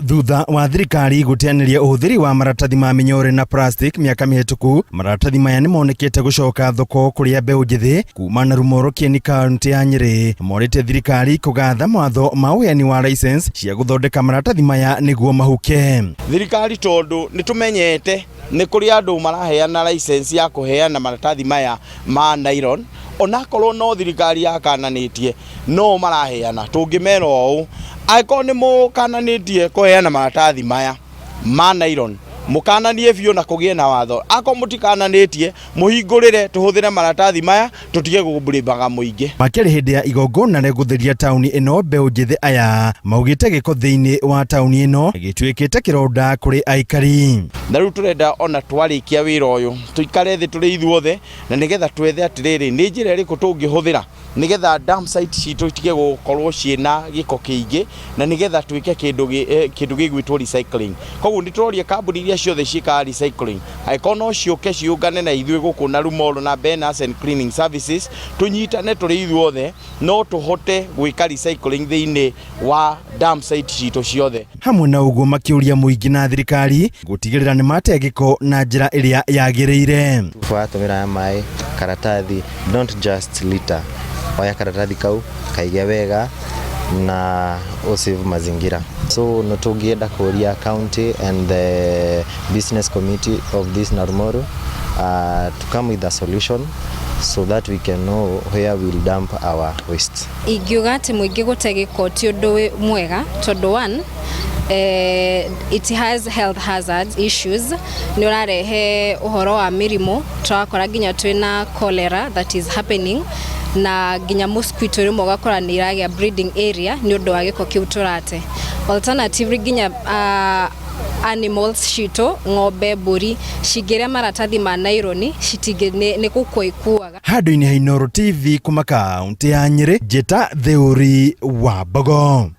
Thutha wa thirikari gũteanĩria ũhũthĩri wa maratathi ma mĩnyore na plastic mĩaka mĩhĩtũku, maratathi maya nĩ monekete gũcoka thoko kũrĩa mbeũ njĩthĩ kuma na Rumoro Kieni kaunti ya Nyĩrĩ morĩte thirikari kũgatha mawatho ma ũheani wa license cia gũthondeka maratathi maya nĩguo mahuke. Thirikari tondũ nĩ tũmenyete nĩ kũrĩ andũ maraheana license ya kũheana maratathi maya ma nylon, onakorwo no thirikari yakananĩtie no maraheana, tũngĩmera ũũ, angĩkorwo nĩ mũkananĩtie kũheana maratathi maya ma nylon, mũkananie biũ na kũgĩe na watho. Akorwo mũtikananĩtie, mũhingũrĩre tũhũthĩre maratathi maya tũtige gũmburĩmbaga mũingĩ. Makĩrĩ hĩndĩ ya igongona rĩa gũtheria taũni ĩno, mbeũ njĩthĩ aya maugĩte gĩko thĩinĩ wa taũni ĩno gĩtuĩkĩte kĩronda kũrĩ aikari. Na rĩu tũrenda ona twarĩkia wĩra ũyũ tũikare thĩ tũrĩ ithuothe, na nĩgetha twethe atĩrĩrĩ, nĩ njĩra ĩrĩkũ tũngĩhũthĩra nĩgetha dump site citũ itige gũkorwo ciĩna gĩko kĩingĩ, na nĩgetha twĩke kĩndũ kĩndũ gĩgwĩtwo recycling. Koguo nĩ tũroria kambuni iria ciothe ciĩkaga recycling, angĩkorwo no ciũke ciũngane na ithuĩ gũkũ na Rumoro na Benas and Cleaning Services, tũnyitane tũrĩ ithuothe, no tũhote gwĩka recycling thĩinĩ wa dump site citũ ciothe. Hamwe na ũguo makĩũria mũingĩ na thirikari gũtigĩrĩra nĩ mate gĩko na njĩra ĩrĩa yagĩrĩire. Watũmĩra maĩ karatathi, don't just litter, oya karatathi kau kaige wega na usave mazingira. So no tũngĩenda kũria county and the business committee of this Narumoru to come with a solution so that we can know where we'll dump our waste. Ingiuga atĩ mũingĩ gũte gĩko ti ũndũ mwega, tondũ one, it has health hazards issues, nĩ ũrarehe ũhoro wa mĩrimũ, tũrakora nginya twĩna cholera that is happening, na nginya mosquito rĩmwe ũgakora nĩ iragĩa breeding area nĩ ũndũ wa gĩko kĩu tũrate. Alternatively, nginya animals citũ, ng'ombe, mbũri, cingĩrĩa maratathi ma naironi citingĩ nĩ gũkua ikuaga. Handũ-inĩ ha Inooro TV kuma kaunti ya Nyĩrĩ, njĩta Theuri wa Mbogo.